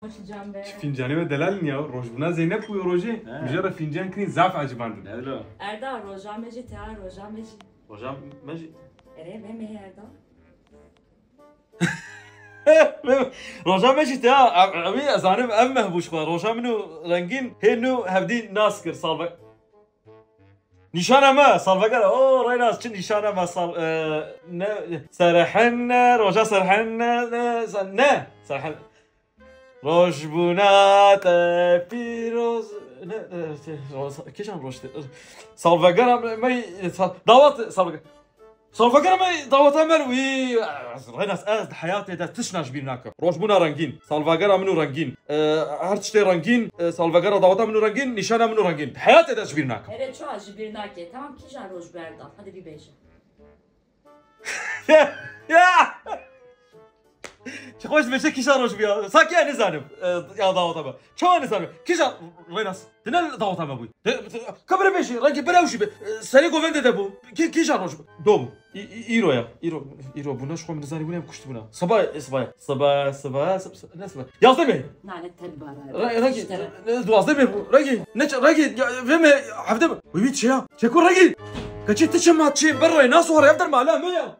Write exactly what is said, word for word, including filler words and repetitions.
Hoş can be. Fincanê me delal in ya. Rojbûna Zeynep bûye rojê. He. Mijara fincan kirîn zaf ecibandin. Ne öyle? Erda roja me jî te ha roja me jî. Hocam Meci. Erê me me Erda. Roja Meci te ha. Ev, ev, ez zanim ev meh bû ji xwe. Roja min û Rengîn hê nû hevdî nas kir. Salve. Nîşana me, salvegera. O, Reynas, çi nîşana me, sal, e, ne, serhenne, roja serhenne, ne, sen, ne, serhen. Rojbûna te pîroz, ne, ne, şey, roz, kîjan roj te, salvegera me, me, sal, dawet, salvegera. Salvegera me, daweta me, wî, Reynas, ez di heyatê de tişna ji bîr nakim. Rojbûna Rengîn, salvegera min û Rengîn, e, her tiştê Rengîn, e, salvegera daweta min û Rengîn, nîşana min û Rengîn. Di heyatê de ji bîr nakim. Erê çawa ji bîr nake. Tamam kîjan roj berdal. Hadi bir beşe. Ya! Çi xweş dibêje kîjan roj bû ya. Sanki ez nizanim. E, ya daweta me. Çawa nizanim? Kîjan Reynas? Dine daweta me bû. De- de- Kabire beşî, Rengîn bire ewşî be. E, Serê govendê de bû. Kî, kîjan roj bû? Do bû. Î- î- Îro ya. Îro, îro bûna, ji xwe min nizanim bûna, em kuştibûna. Siba, siba. Siba, siba, siba, ne siba? Yazdeh me. Nane tel bara. Re- Rengîn, ne, duwazdeh me bû. Rengîn, ne ç-, Rengîn, ya, vê me, hevdeh me. Wî wî çi ya? Çeko Rengîn. Keçê ti çi ma çê, ber re, nasıl var evder mala me ya?